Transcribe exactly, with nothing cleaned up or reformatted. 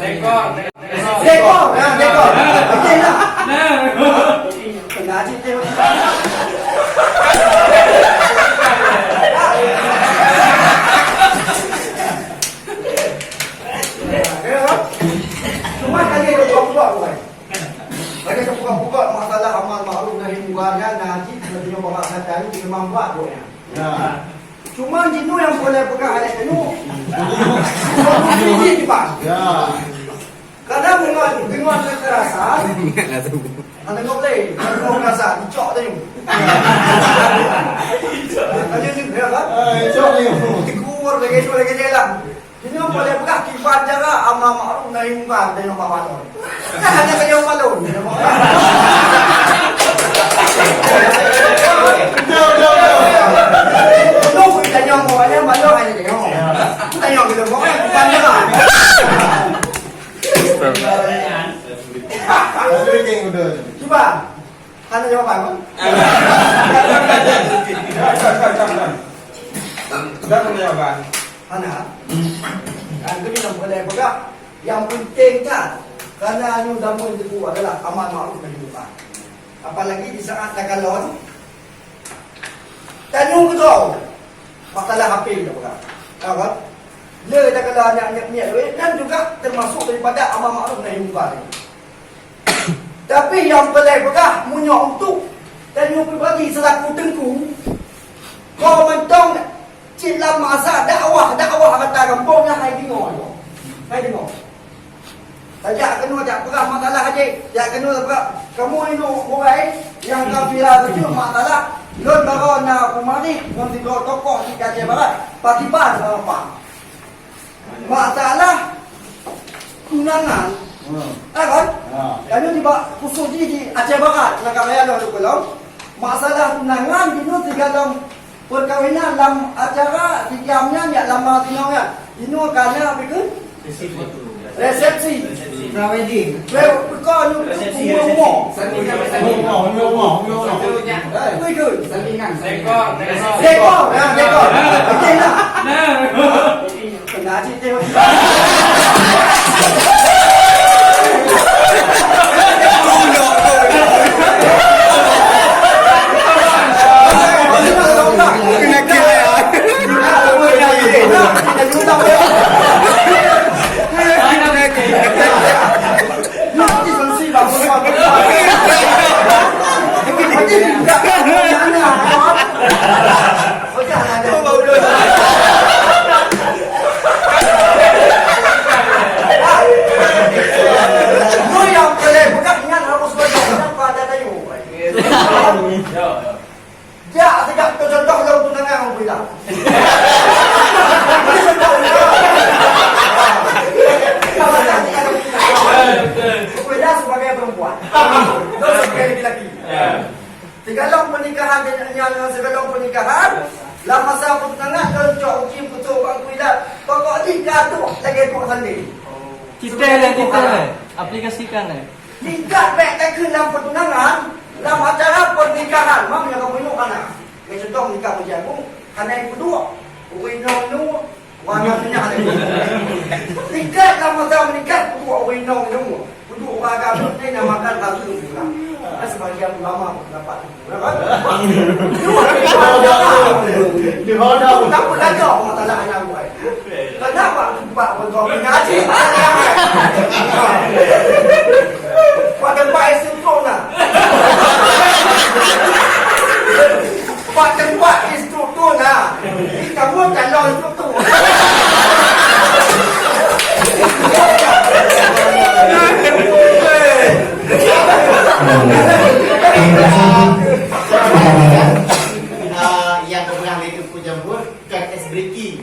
Dekor. Dekor, ya, dekor. Betul lah. Nah. Kena aja tengok. Cuma tadi ada buat-buat, bukan? Lagèe teupeugah-peugah masalah amar ma'ruf nahi mungkar nyan, na cit lagèe nyoe Bapak Hasan tadi, memang buat buet nyan. Ya. Cuma jinoe nyang peureulèe peugah lagèe nyoe. Solusi jih, Pak. Ya. Kadang deungon, deungon kekerasan. Hana teugob lé, deungon kekerasan, dicok teuh. Tanya tu, ya kan? Ah, dicok teuh. Tegur lagèe tu, lagèe jalan. Jinoe boleh peugah kiban cara amar ma'ruf nahi mungkar dan nyang mawar. Kan hana kaya malon. Betul, betul, betul. Itu tanya orang yang malon hanya tengok. Tanya kita orang kiban cara. Cuba. Hana jawaban, kan? Dah hana jawaban. Hana. Kan tu nyang boleh peugah. Yang penting kan, karena anu zaman itu adalah amar ma'ruf nahi mungkar. Apalagi di saat takalon, tanyong keudroe masalah H P dah peugah. Tahu kan? Le takalon aneuk miet-miet dan juga termasuk daripada amar ma'ruf nahi mungkar. Tapi nyang peureulèe peugah, meunyoe untuk tanyoe pribadi seulaku teungku, keu mantong cit lam masa dakwah, dakwah rata gampông nyan hai deungoe. Hai deungoe. Tajak keunoe jak peugah masalah jih, jak keunoe peugah. Kamoe inoe gurèe nyang ka viral keujeuet masalah lôn baroe na Umari ngon sidroe tokoh di Aceh Barat, pakriban sama Pak. Masalah tunangan. Hmm. Ah, kan? Ya. Kami di ba-, khusus di, di Aceh Barat, nak kaya dah tu belum. Masalah tunangan di nu tiga dalam perkahwinan, dalam acara di kiamnya, ya lama tinong ya. Di nu kana apa ke? Resepsi. Pre-wedding. Pre-, bukan, resepsi, resepsi. Umur-umur. Salingan, salingan. Umur, umur, umur, umur. Apa itu? Salingan, salingan. Dekor, ya, dekor. Betul lah. Nah. Kena aja tengok. Kena kira. Kena kira. Nanti solusi bang. Nanti buka. Lu yang boleh buka ingat harus berdoa pada kayu. Ya. Jak, sejak tu contoh lôn tunangan, aku bilang. Aku bilang sebagai perempuan. Lôn sebagai laki-laki. Ya. Sigohlom pernikahan, nyan, nyan sigohlom pernikahan, lam masa peutunangan, lôn cok uji peutrok bak kuilat. Pokok jih ka tuh lagèe tuh sandé. Cita lé, cita lé. Aplikasikan lé. Tingkat bèk takheun lam peutunangan, lam acara pernikahan, mam nyang kamoe nyoe hana. Lé contoh nikah Masjid Agung, hana peuduek, ureueng inong nyoe, warna minyak hana peuduek. Tingkat lam masa menikah, peuduek ureueng inong nyoe, peuduek ureueng agam nyoe, namakan rasul nyoe. Kan sebagian ulama berpendapat Dihoda. Dihoda. Kenapa gadoh masalah anak buah? Kenapa tempat berdoa mengaji? Pak tempat instruktur nah. Pak tempat instruktur nah. Ini kamu calon instruktur. Ah, yang kemudian itu pun jemput, kan es beriki.